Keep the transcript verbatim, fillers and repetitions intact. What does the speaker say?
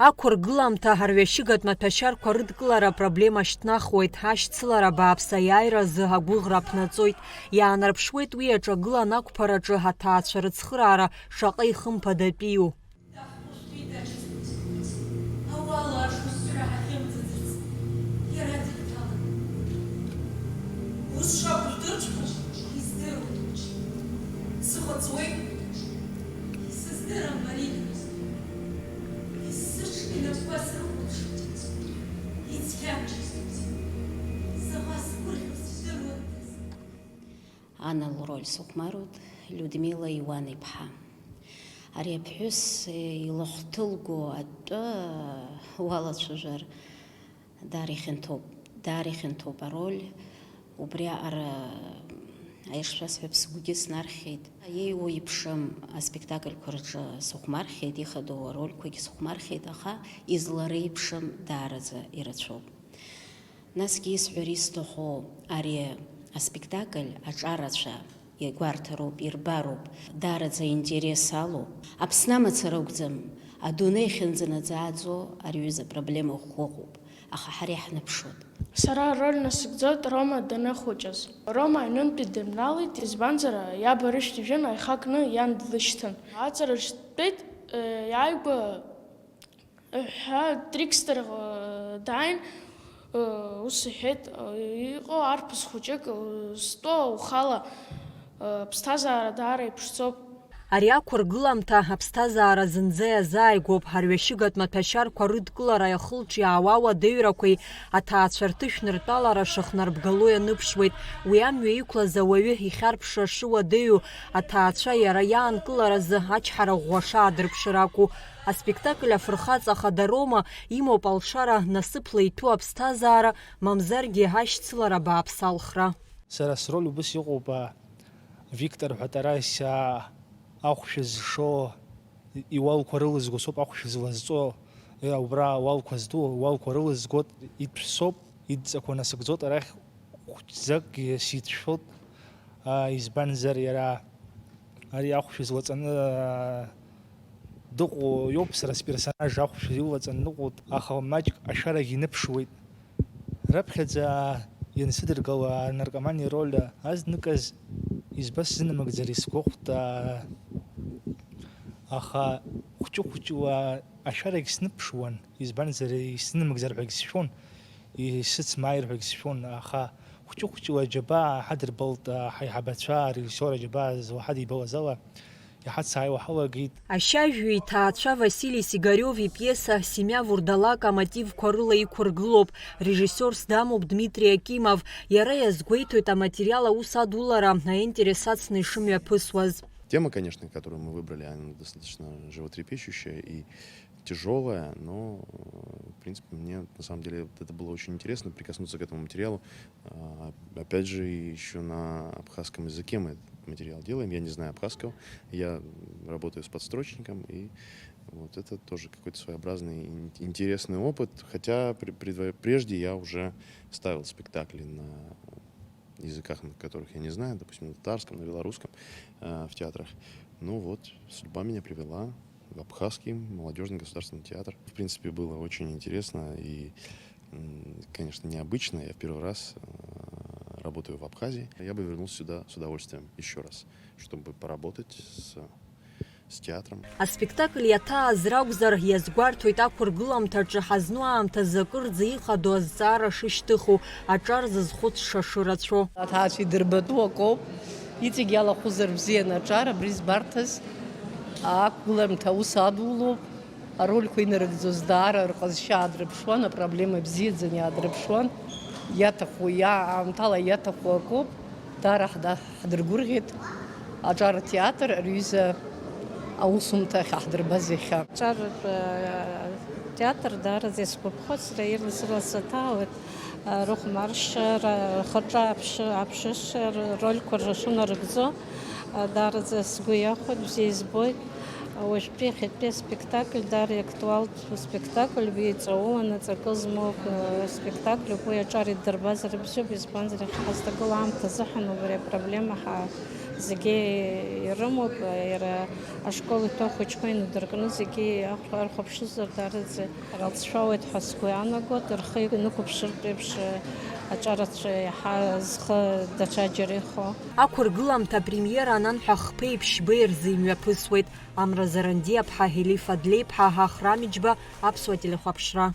Ақәыргыламҭа арҩашьыгатә маҭәашьарқәа рыдкылара апроблема шьҭнахуеит, ашьцылара бааԥс аиааира азы агәыӷра аԥнаҵоит. Иаанарԥшуеит уи аҿагылан ақәԥараҿы аҭаацәа рыцхыраара шаҟа ихымԥадатәиу. Даҳхәышәтәит аҷкәын. Ауала ашықәсра ҳахьымӡаӡац иара дыҳҭалан. Ус шакәу жәдырҵәҟьоу издыруеит. Сыхәаҵуеит, исыздырам Марина. Исзыҽны инапқәа срыхәаԥшит. Ицқьамчыз. Заҟа сгәырӷьо сыздыруандаз. Ана лроль сыхәмаруеит Людмила Иуан-иԥҳа. Ари аԥҳәыс илахәҭылго атәы уалацәажәар, даара ихьанҭоуп, даара ихьанҭоуп ароль. Убри аҟара, аиашшәа сҳәап, сгәгьы снархьеит. Иеиуоу иԥшым аспектакльқәа рҿы сыхәмархьеит, ихадоу арольқәагьы сыхәмархьеит, аха излареиԥшым даараӡа ирацәоуп. Насгьы исҳәар исҭаху, ари аспектакль аҿарацәа иагәарҭароуп, ирбароуп, даараӡа аинтерес алоуп. Аԥсны амацара акәӡам, адунеи ахьынӡанаӡааӡо ари аҩыза проблема ӷәӷәа ыҟоуп, аха ҳара иаҳныԥшуеит. Сара ароль насыгӡоит Рома даныхәыҷыз. Рома аҩнынтәи дымналеит, избанзар, иаб арышьҭ ижәын, аиха кны иан длышьҭан. Аҵараҿ дтәеит, э, иааигәа ҳәа Трикстер, э, дааин, э, ус иҳәеит, э, иҟоу арԥыс хәыҷык, э, стәоу ухала, э, аԥсҭазаара даара иԥшӡоуп. Ари ақәыргыламҭа аԥсҭазаара зынӡа иазааигәоуп, арҩашьыгатә маҭәашьарқәа рыдкылара иахылҿиаауа ауадаҩрақәеи аҭаацәа рҭышәныртәалара шахнарбгало ианыԥшуеит. Уи амҩа иқәлаз ауаҩы ихьарԥшра шыуадаҩу, аҭаацәа иара иаанкыларазы ачҳара ӷәӷәа шаадырԥшыр акәу. Аспектакль афырхаҵа хада Рома имоуп алшара насыԥла иҭәу аԥсҭазаара, мамзаргьы ашьцылара бааԥс алхра. Сара сроль убыс иҟоуп, а, Виктор ҳәа Тарасиа ахәшә зшо, иуалқәа рылызго соуп ахәшә злазҵо, е, убра уалқәа зду, уалқәа рылызгот, иҭәсоуп, идҵақәа насыгӡот, арахь хәҷӡакгьы сицәшәот, а, избанзар иара ари ахәшә злаҵаны, а, дыҟоу иоуп, сара сперсонаж ахәшә илаҵаны дыҟоуп, аха маҷк ашәарагь иныԥшуеит. Раԥхьаӡа иансыдыргала анаркоман ироль азныказ избасзынамыгӡар исгәахәт, аа, аха хәҷы-хәҷыла ашәарагь сныԥшуан, избанзар, исзынамыгӡар ҳәагь сшәон, исыцмааир ҳәагь сшәон, аха хәҷы-хәҷыла аџьабаа ҳадырбалт, аа, ҳаиҳабацәа, арежиссиор аџьабаа зуа ҳадибалаз ала, иҳацааиуа ҳалагеит. Ашьажәҩеи иҭаацәа Васили Сигариов ипиеса Семиа Вурдалак амотивқәа рыла иқәыргылоуп. Режиссиорс дамоуп Дмитри Акимов. Иара иазгәеиҭоит аматериал аус адулара аинтерес ацны ишымҩаԥысуаз. Тема, конечно, которую мы выбрали, она достаточно животрепещущая и тяжёлая, но, э, в принципе, мне на самом деле это было очень интересно прикоснуться к этому материалу. А, опять же, ещё на абхазском языке мы этот материал делаем. Я не знаю абхазского, я работаю с подстрочником, и вот это тоже какой-то своеобразный ин-, интересный опыт. Хотя пр-, предва-, прежде я уже ставил спектакли на языках, на которых я не знаю, допустим, на татарском, на белорусском, э, в театрах. Ну вот, судьба меня привела в Абхазский молодёжный государственный театр. В принципе, было очень интересно и, м, конечно, необычно. Я в первый раз, э, работаю в Абхазии. Я бы вернулся сюда с удовольствием ещё раз, чтобы поработать с, с театром. Аспектакль иаҭааз ракәзар, иазгәарҭоит ақәыргыламҭаҿы ҳазну аамҭазы акырӡа ихадоу азҵаара шышьҭыху, аҿар зызхәыцша шырацәоу. Аҭаацәа идырбатәу акоуп, иҵегь иалахәызар бзиан аҿар абри збарҭаз, ақәгыламҭа аус адулоуп. Арольқәа инарыгӡоз даара рҟазшьа аадырԥшуан, апроблема бзиаӡаны иаадырԥшуан. Иаҭаху, иа-, аамҭала иаҭаху акоуп, даара ҳда-, ҳдыргәырӷьеит аҿар атеатр, рҩыза аусумҭа ахьаҳдырбаз иахьа. Аҿар, э, театр даараӡа исгәаԥхоит, сара ирлас-ирлас саҭаауеит, э, рыхәмаршьара, рхаҿы аԥшы-, аԥшышьа, р-, рольқәа ршынарыгӡо, э, даараӡа сгәы иахәоит, бзиа избоит. Уажәтәи иахьатәи аспектакль даара иактуалтә спектакль, уи иҵауланы ҵакы змоу, э, спектакльуп, уи аҿар иддырбазар бзиоуп, избанзар, иахьа ҳазҭагылоу аамҭа азыҳәан убри апроблема ҳа-, Зегьы ирымоуп, иара ашкол иҭоу ахәыҷқәа инадыркны зегьы ахәархәаԥшызар, дараӡа ирылҵшәауеит ҳәа сгәы иаанагоит, рхы инықәыԥшыртә еиԥш аҿарацәа иаҳа зхы даҽаџьара ихо. Ақәыргыламҭа апремиера ананҳәа хԥеи ԥшьбеи рзы имҩаԥысуеит. Амра Зарандиаԥҳа, Елиф Адлеиԥҳа, Ахрам Иџьба, Аԥсуа телехәаԥшра.